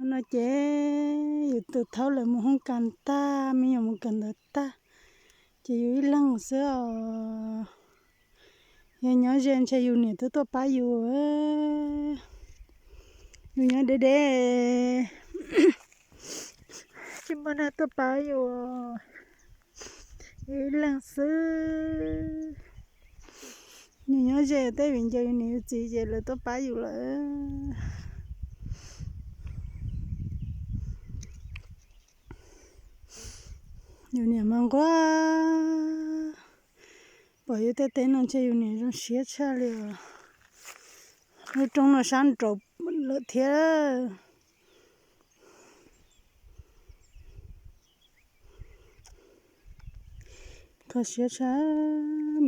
Hnub no ces yus tus thaub lawv mus hoob kas tag, me nyuam mus kawm ntawv tag, ces yus ib leeg xwb os. Yog nyob ze ntshe yus niam twb tuaj pab yus. Yus nyob deb deb, tsis muaj neeg tuaj pab yus, yus ib leeg xwb. Yus nyob ze tej viv ncaus yus niam yus txiv ces lawv tuaj pab yus lawm. Yus niam mas nquag, pom yus tej teb no ntshe yus niam zoo siab tshaj li os. Lub roob no sab nraud lawm thiab. Kho siab tshaj,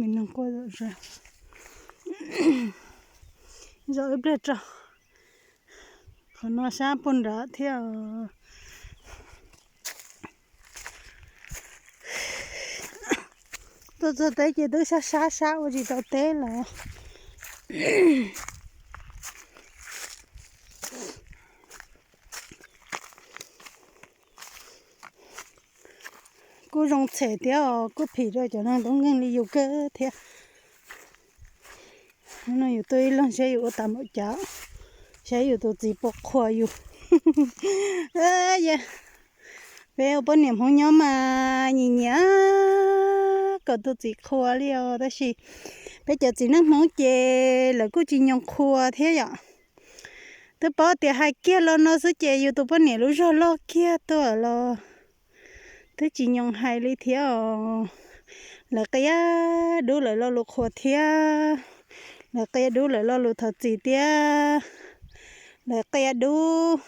me neeg quaj zom zaws. Zaum ib pliag tso, qhov no sab puag nrad thiab. Tuaj txog teb ces twb sab sab sab ua tsis tau teb lawm. Kuj zoo txhem thiab os, kuj phim rau cov neeg tub nkeeg li yus kawg thiab. Hnub no yus tuaj ib leeg saib yus ua tas npaum cas, saib yus tus txiv puas qhuas yus. Peb ua poj niam Hmoob nyob mas nyiam nyiam kom tus txiv qhuas li os, tab sis peb cov txiv neej Hmoob ces lawv kuj tsis nyoo qhuas thiab yom. Twb paub tias hais kiag los no xwb ces yus tus poj niam lub zog loj kiag tuaj los twb tsis nyoo hais li thiab os. Lawv qia dub lawv lo lus qhuas thiab, lawv qia dub lawv lo lus thov txim thiab, lawv qia dub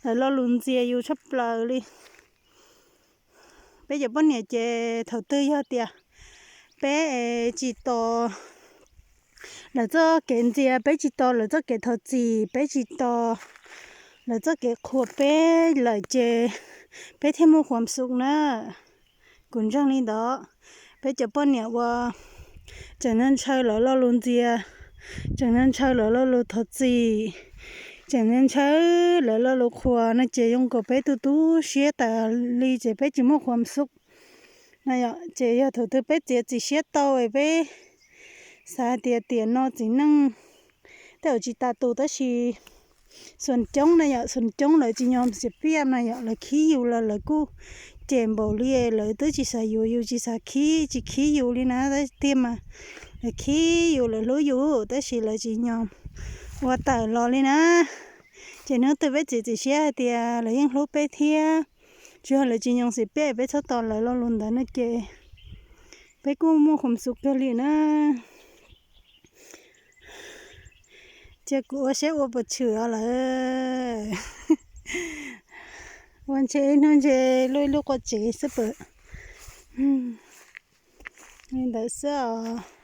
lawv lo lus ntxias yus tshaj plaws li. Peb cov poj niam ces thaum twg yog tias peb tsis tos lawv txoj kev ntxias, peb tsis tos lawv txoj kev thov txim, peb tsis tos lawv txoj kev qhuas peb lawm ces peb thiaj muaj khuam xum na. Kuv ntseeg li ntawd. Peb cov poj niam uas tseem ntshaw lawv lo lus ntxias, tseem ntshaw lawv lo lus thov txim, tseem ntshaw lawv lo lus qhuas no ces zoo nkaus peb tu tu siab tas li ces peb tsis muaj khuam xum na yom. Ces yog thaum twg peb txiav txim siab tau es peb xav tias tiam no txiv neej tej zaum tsis tas tus tab sis xuas coob na yom, xuas coob lawv tsis nyom xiam piaj na yom, lawv khib yus los lawv kuj cem npaum li lawv twb tsis xav yuav yus, tsis xav khib, tsis khib yus li na tiag mas lawv khib yus lawv hlub yus tab sis lawv tsis nyom ua tawm los li na. Ces hnub twg peb txiav txim siab hais tias lawv yeej hlub peb thiab, tsuas yog lawv tsis nyoo xiam piaj peb txhob tos lawv lo lus ntawd no ces peb kuj muaj khuam xum kawg li na. Cia kuv ua siab ua puas tshwm lawm. Ua ntshe ib hnub ntshe luj ib lub qua tsev xwb pam. Li ntawd xwb os.